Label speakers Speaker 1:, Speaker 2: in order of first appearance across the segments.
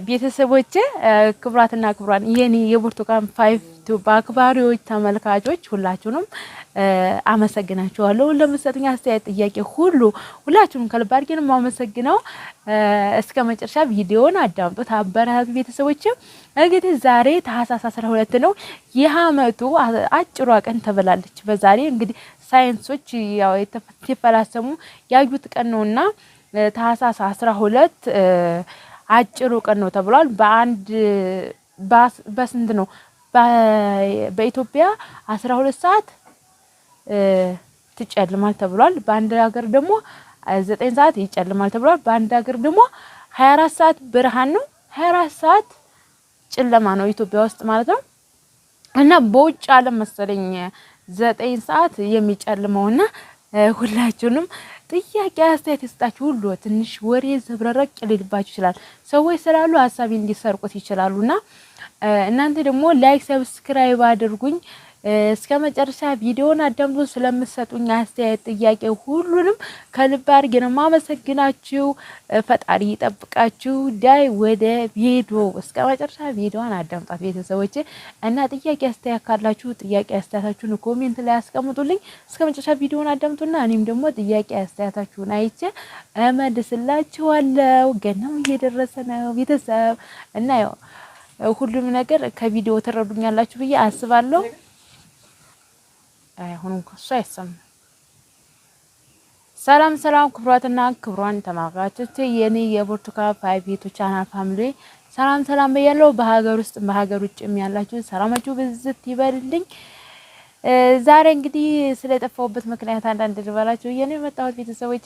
Speaker 1: ቤተሰቦቼ፣ ክቡራትና ክቡራን፣ የኔ የብርቱካን ፋይቭ ቲዩብ አክባሪዎች፣ ተመልካቾች ሁላችሁንም አመሰግናችኋለሁ። ለምትሰጡኝ አስተያየት፣ ጥያቄ ሁሉ ሁላችሁንም ከልብ አድርጌ ነው የማመሰግነው። እስከ መጨረሻ ቪዲዮውን አዳምጡት፣ አበረታቱ ቤተሰቦቼ። እንግዲህ ዛሬ ታህሳስ 12 ነው። ይህ አመቱ አጭሯ ቀን ተብላለች። በዛሬ እንግዲህ ሳይንሶች ያው የተፈላሰሙ ያዩት ቀን ነውና ታህሳስ 12 አጭሩ ቀን ነው ተብሏል። በአንድ በስንት ነው? በኢትዮጵያ 12 ሰዓት ትጨልማል ተብሏል። በአንድ ሀገር ደግሞ 9 ሰዓት ይጨልማል ተብሏል። በአንድ ሀገር ደግሞ 24 ሰዓት ብርሃን ነው፣ 24 ሰዓት ጨለማ ነው ኢትዮጵያ ውስጥ ማለት ነው። እና በውጭ ዓለም መሰለኝ 9 ሰዓት የሚጨልመውና ሁላችሁንም ጥያቄ አስተያየት የሰጣችሁ ሁሉ ትንሽ ወሬ ዘብረረቅ ሊልባችሁ ይችላል። ሰዎች ስላሉ ሀሳቤ እንዲሰርቁት ይችላሉና እናንተ ደግሞ like፣ subscribe አድርጉኝ። እስከ መጨረሻ ቪዲዮን አዳምጡ። ስለምትሰጡኝ አስተያየት፣ ጥያቄ ሁሉንም ከልብ አድርጌ ነው የማመሰግናችሁ። ፈጣሪ ይጠብቃችሁ። ዳይ ወደ ቪዲዮ፣ እስከ መጨረሻ ቪዲዮን አዳምጧት ቤተሰቦቼ። እና ጥያቄ አስተያየት ካላችሁ ጥያቄ አስተያየታችሁን comment ላይ አስቀምጡልኝ። እስከ መጨረሻ ቪዲዮን አዳምጡና እኔም ደግሞ ጥያቄ አስተያየታችሁን አይቼ እመልስላችኋለሁ። ገናው እየደረሰ ነው ቤተሰብ፣ እና ያው ሁሉም ነገር ከቪዲዮ ትረዱኛላችሁ ብዬ አስባለሁ። አሁን እንኳን እሱ አይሰማም። ሰላም ሰላም፣ ክቡራትና ክቡራን ተመልካቾቼ፣ የኔ የብርቱካን ፋይቭ YouTube channel family፣ ሰላም ሰላም ብያለሁ። በሀገር ውስጥ በሀገር ውጭም ያላችሁ ሰላማችሁ ብዝት ይበልልኝ። ዛሬ እንግዲህ ስለጠፋሁበት ምክንያት አንዳንድ ልበላችሁ ብዬ ነው የመጣሁት ቤተሰቦቼ።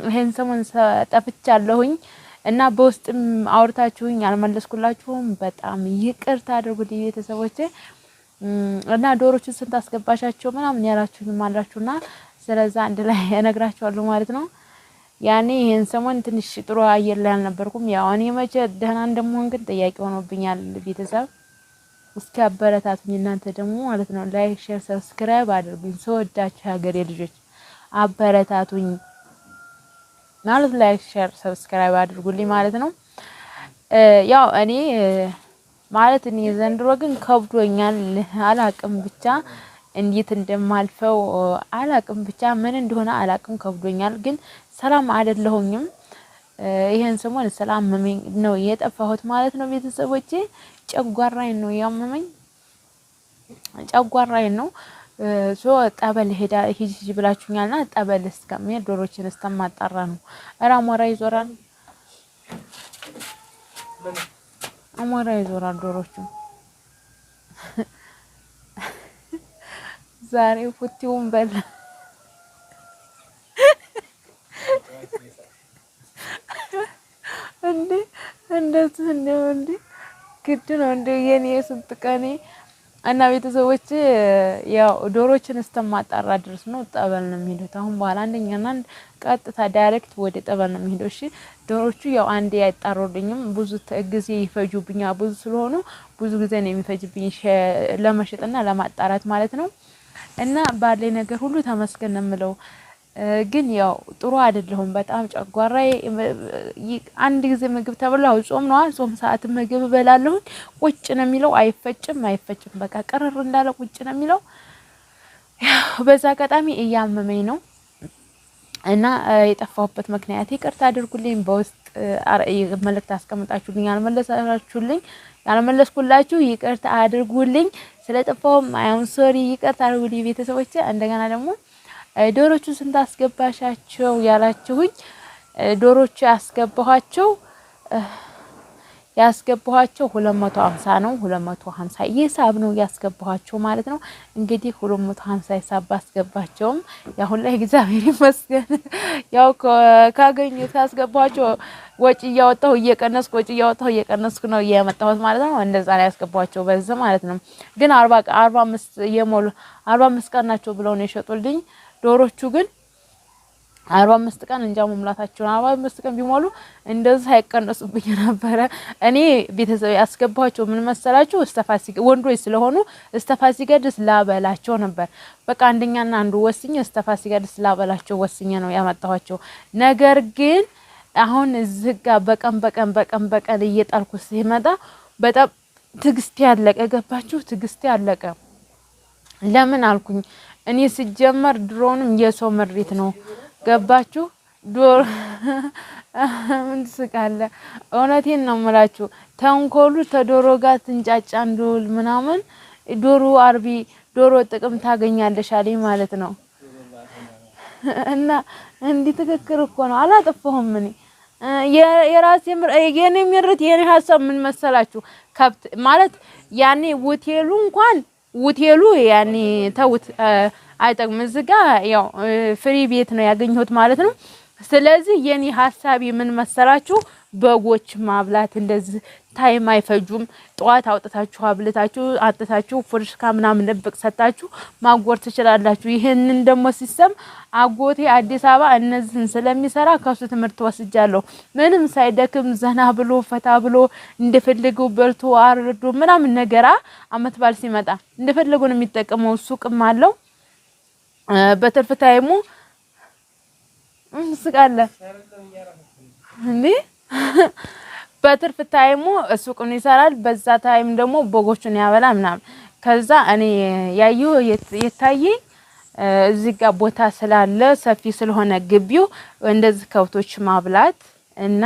Speaker 1: ይሄን ሰሞን ጠፍቻለሁኝ እና በውስጥም አውርታችሁኝ አልመለስኩላችሁም። በጣም ይቅርታ አድርጉልኝ ቤተሰቦቼ። እና ዶሮቹን ስንት አስገባሻቸው ምናምን ያላችሁኝም አላችሁና ስለዛ አንድ ላይ እነግራችኋለሁ ማለት ነው። ያኔ ይሄን ሰሞን ትንሽ ጥሩ አየር ላይ አልነበርኩም። ያው እኔ መቼ ደህና እንደምሆን ግን ጥያቄ ሆኖብኛል። ቤተሰብ እስኪ አበረታቱኝ እናንተ ደግሞ ማለት ነው። Like፣ share፣ subscribe አድርጉኝ። ስወዳችሁ ሀገሬ ልጆች አበረታቱኝ ማለት like፣ share፣ subscribe አድርጉልኝ ማለት ነው። ያው እኔ ማለት እኔ ዘንድሮ ግን ከብዶኛል። አላቅም ብቻ እንዴት እንደማልፈው አላቅም፣ ብቻ ምን እንደሆነ አላቅም። ከብዶኛል፣ ግን ሰላም አይደለሁኝም። ይሄን ሰሞን ሰላም ነው የጠፋሁት ማለት ነው ቤተሰቦቼ። ጨጓራዬን ነው ያመመኝ፣ ጨጓራዬን ነው። So ጠበል ሄዳ ሂጂ ሂጂ ብላችሁኛልና ጠበል እስከሚሄድ ዶሮችን እስከማጣራ ነው። ኧረ አሞራ ይዞራል፣ አሞራ ይዞራል ዶሮቹ። ዛሬ ፉቲውን በላ። እንዴ እንደዚህ እንደው እንዴ ግድ ነው እንዴ የኔ ስንት ቀኔ። እና ቤተሰቦች ያው ዶሮችን እስከማጣራ ድረስ ነው ጠበል ነው የሚሄዱት። አሁን በኋላ አንደኛና አንድ ቀጥታ direct ወደ ጠበል ነው የሚሄደው። እሺ ዶሮቹ ያው አንዴ አይጣሩልኝም፣ ብዙ ጊዜ ይፈጁብኛል። ብዙ ስለሆኑ ብዙ ጊዜ ነው የሚፈጅብኝ ለመሸጥና ለማጣራት ማለት ነው። እና ባለኝ ነገር ሁሉ ተመስገን ነው የምለው። ግን ያው ጥሩ አይደለሁም። በጣም ጨጓራዬ አንድ ጊዜ ምግብ ተበላሁ፣ ጾም ነው፣ ጾም ሰዓት ምግብ እበላለሁኝ፣ ቁጭ ነው የሚለው። አይፈጭም አይፈጭም፣ በቃ ቅርር እንዳለ ቁጭ ነው የሚለው። ያው በዛ አጋጣሚ እያመመኝ ነው እና የጠፋሁበት ምክንያት ይቅርታ አድርጉልኝ። በውስጥ መልእክት አስቀምጣችሁልኝ ያልመለሳችሁልኝ ያልመለስኩላችሁ ይቅርታ አድርጉልኝ። ስለጠፋሁም I'm sorry፣ ይቅርታ አድርጉልኝ ቤተሰቦቼ። እንደገና ደግሞ ዶሮቹ ስንት አስገባሻቸው ያላችሁኝ፣ ዶሮቹ ያስገባኋቸው 250 ነው። 250 ሂሳብ ነው ያስገባኋቸው ማለት ነው። እንግዲህ 250 ሂሳብ ባስገባቸውም ያሁን ላይ እግዚአብሔር ይመስገን ያው ካገኙት ካስገባኋቸው ወጪ እያወጣሁ እየቀነስኩ፣ ወጪ እያወጣሁ እየቀነስኩ ነው እያመጣሁት ማለት ነው። እንደዛ ነው ያስገባኋቸው በዚህ ማለት ነው። ግን 40 45 የሞሉ 45 ቀን ናቸው ብለው ነው የሸጡልኝ ዶሮቹ፣ ግን 45 ቀን እንጃ መሙላታቸውን። 45 ቀን ቢሞሉ እንደዚህ አይቀነሱብኝ ነበረ። እኔ ቤተሰብ ያስገባቸው ምን መሰላችሁ? እስተፋሲካ ወንዶች ስለሆኑ እስተፋሲካ ድረስ ላበላቸው ነበር። በቃ አንደኛና አንዱ ወስኜ እስተፋሲካ ድረስ ላበላቸው ወስኜ ነው ያመጣኋቸው። ነገር ግን አሁን እዚህ ጋር በቀን በቀን በቀን በቀን እየጣልኩ ሲመጣ በጣም ትግስቴ ያለቀ። ገባችሁ? ትግስቴ ያለቀ። ለምን አልኩኝ እኔ ስጀመር ድሮንም የሰው ምሪት ነው። ገባችሁ? ዶሮ ምን ትስቃለህ? እውነቴን ነው የምላችሁ። ተንኮሉ ተዶሮ ጋር ትንጫጫ እንደውል ምናምን ዶሮ አርቢ ዶሮ ጥቅም ታገኛለሽ አለኝ ማለት ነው። እና እንዲህ ትክክል እኮ ነው። አላጠፋሁም እኔ የራሴ የኔ ምርት የኔ ሀሳብ ምን መሰላችሁ? ከብት ማለት ያኔ ሆቴሉ እንኳን ሆቴሉ ያኔ ተውት አይጠቅም። እዚህ ጋ ያው free ቤት ነው ያገኘሁት ማለት ነው። ስለዚህ የኔ ሀሳቢ ምን መሰላችሁ? በጎች ማብላት እንደዚህ time አይፈጁም። ጠዋት አውጥታችሁ አብልታችሁ አጥታችሁ ፍርሽካ ምናምን ልብቅ ሰጣችሁ ማጎር ትችላላችሁ። ይህንን ደግሞ system አጎቴ አዲስ አበባ እነዚህን ስለሚሰራ ከሱ ትምህርት ወስጃለሁ። ምንም ሳይደክም ዘና ብሎ ፈታ ብሎ እንደፈለገው በልቶ አርዶ ምናምን ነገራ አመት በዓል ሲመጣ እንደፈለገው ነው የሚጠቀመው። ሱቅም አለው በትርፍ time ኡ ስቃለ እንዴ በትርፍ time ኡ ሱቁን ይሰራል። በዛ time ደግሞ በጎቹን ያበላ ምናምን። ከዛ እኔ ያየሁ የታየኝ እዚህ ጋር ቦታ ስላለ ሰፊ ስለሆነ ግቢው እንደዚህ ከብቶች ማብላት እና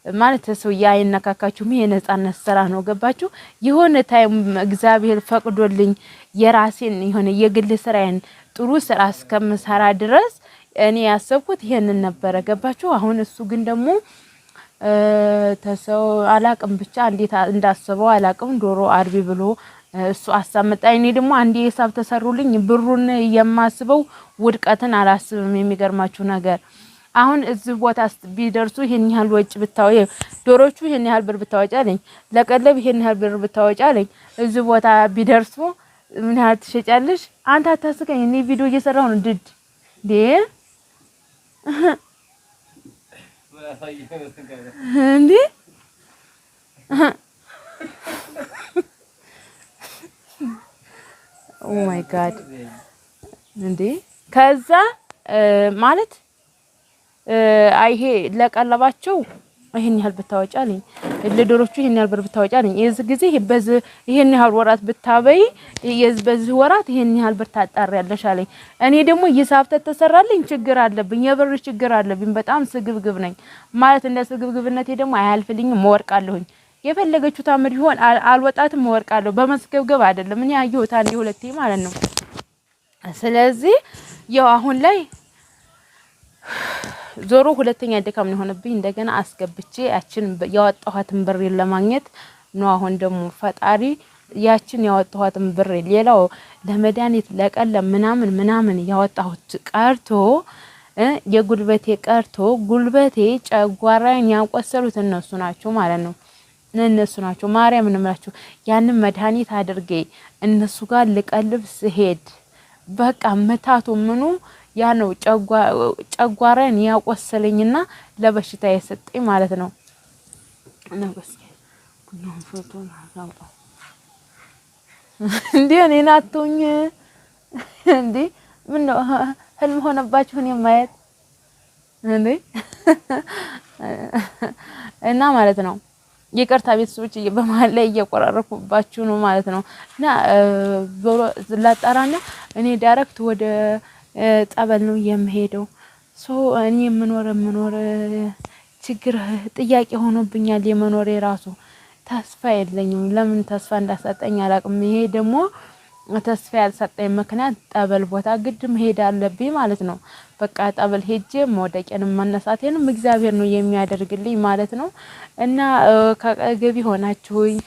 Speaker 1: ማለት ሰው አይነካካችሁም። ይሄ የነጻነት ስራ ነው። ገባችሁ? የሆነ time እግዚአብሔር ፈቅዶልኝ የራሴን የሆነ የግል ስራዬን ጥሩ ስራ እስከምሰራ ድረስ እኔ ያሰብኩት ይሄንን ነበረ። ገባችሁ? አሁን እሱ ግን ደግሞ ተሰው አላቅም ብቻ እንዴት እንዳስበው አላቅም። ዶሮ አርቢ ብሎ እሱ አሳመጣ። እኔ ደግሞ አንዴ ሂሳብ ተሰሩልኝ ብሩን የማስበው ውድቀትን አላስብም። የሚገርማችሁ ነገር አሁን እዚህ ቦታ ቢደርሱ ይሄን ያህል ወጭ ብታወጪ ዶሮቹ ይሄን ያህል ብር ብታወጪ አለኝ፣ ለቀለብ ይሄን ያህል ብር ብታወጪ አለኝ። እዚህ ቦታ ቢደርሱ ምን ያህል ትሸጫለሽ? አንተ አታስቀኝ። እኔ ቪዲዮ እየሰራሁ ነው። ድድ እንዴ እንዴ oh my God እንዴ! ከዛ ማለት ይሄ ለቀለባቸው ይሄን ያህል ብታወጪ አለኝ፣ ለዶሮቹ ይሄን ያህል ብር ብታወጪ አለኝ። የዚህ ጊዜ በዚህ ይሄን ያህል ወራት ብታበይ በዚህ ወራት ይሄን ያህል ብር ታጣሪያለሽ አለኝ። እኔ ደግሞ ሂሳብ ተተሰራልኝ ችግር አለብኝ፣ የብር ችግር አለብኝ። በጣም ስግብግብ ነኝ ማለት እንደ ስግብግብነቴ ደግሞ አያልፍልኝም፣ እወርቃለሁኝ። የፈለገችው ታምር ቢሆን አልወጣትም፣ እወርቃለሁ። በመስገብገብ አይደለም እኔ ያየሁት አንዴ ሁለቴ ማለት ነው። ስለዚህ ያው አሁን ላይ ዞሮ ሁለተኛ ድካም ነው የሆነብኝ። እንደገና አስገብቼ ያችን ያወጣኋትን ብር ለማግኘት ነው። አሁን ደግሞ ፈጣሪ ያችን ያወጣኋትን ብር ሌላው ለመድኃኒት ለቀለም ምናምን ምናምን ያወጣሁት ቀርቶ የጉልበቴ ቀርቶ ጉልበቴ ጨጓራዬን ያቆሰሉት እነሱ ናቸው ማለት ነው። እነሱ ናቸው ማርያም እንምላችሁ። ያንን መድኃኒት አድርጌ እነሱ ጋር ልቀልብ ስሄድ በቃ መታቱ ምኑ ያ ነው ጨጓራን ያቆሰለኝና ለበሽታ የሰጠኝ ማለት ነው። እንዴ እኔን አትሁኝ እንዴ! ምን ነው ህልም ሆነባችሁ እኔን ማየት እንዴ? እና ማለት ነው ይቅርታ ቤተሰቦች በመሀል ላይ እየቆራረኩባችሁ ነው ማለት ነው። እና ላጣራና እኔ direct ወደ ጸበል ነው የምሄደው። so እኔ የምኖር ችግር ጥያቄ ሆኖብኛል። የመኖር የራሱ ተስፋ የለኝም። ለምን ተስፋ እንዳሰጠኝ አላቅም። ይሄ ደግሞ ተስፋ ያልሰጠኝ ምክንያት ጠበል ቦታ ግድ መሄድ አለብኝ ማለት ነው። በቃ ጠበል ሄጄ መውደቄንም መነሳቴንም እግዚአብሔር ነው የሚያደርግልኝ ማለት ነው። እና ከገቢ ሆናችሁኝ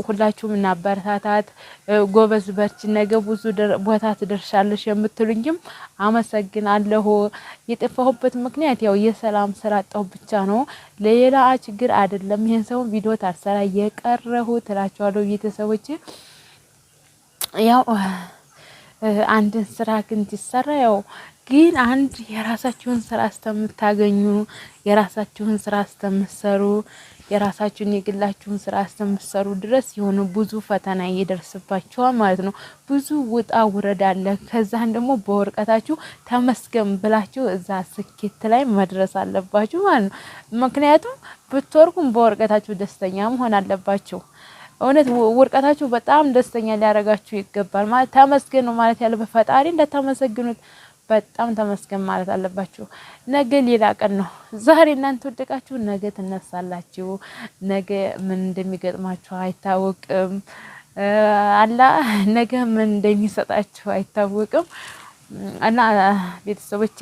Speaker 1: ሁላችሁም እናበረታታት። ጎበዝ በርቺ፣ ነገ ብዙ ቦታ ትደርሻለሽ የምትሉኝም አመሰግናለሁ። የጠፋሁበት ምክንያት ያው የሰላም ስላጣሁ ብቻ ነው፣ ሌላ ችግር አይደለም። ይሄን ሰው ቪዲዮ ታልሰራ የቀረሁ ትላችኋለሁ ቤተሰቦች። ያው አንድን ስራ ግን ሲሰራ ያው ግን አንድ የራሳችሁን ስራ እስከምታገኙ የራሳችሁን ስራ እስከምትሰሩ የራሳችሁን የግላችሁን ስራ እስከምትሰሩ ድረስ የሆነ ብዙ ፈተና ይደርስባችኋል ማለት ነው። ብዙ ውጣ ውረድ አለ። ከዛን ደግሞ በወርቀታችሁ ተመስገን ብላችሁ እዛ ስኬት ላይ መድረስ አለባችሁ ማለት ነው። ምክንያቱም ብትወርቁም በወርቀታችሁ ደስተኛ መሆን አለባችሁ። እውነት ውርቀታችሁ በጣም ደስተኛ ሊያደርጋችሁ ይገባል። ማለት ተመስገን ነው ማለት ያለበት፣ ፈጣሪ እንደተመሰግኑት በጣም ተመስገን ማለት አለባችሁ። ነገ ሌላ ቀን ነው። ዛሬ እናንተ ወደቃችሁ፣ ነገ ትነሳላችሁ። ነገ ምን እንደሚገጥማችሁ አይታወቅም። አላ ነገ ምን እንደሚሰጣችሁ አይታወቅም። እና ቤተሰቦቼ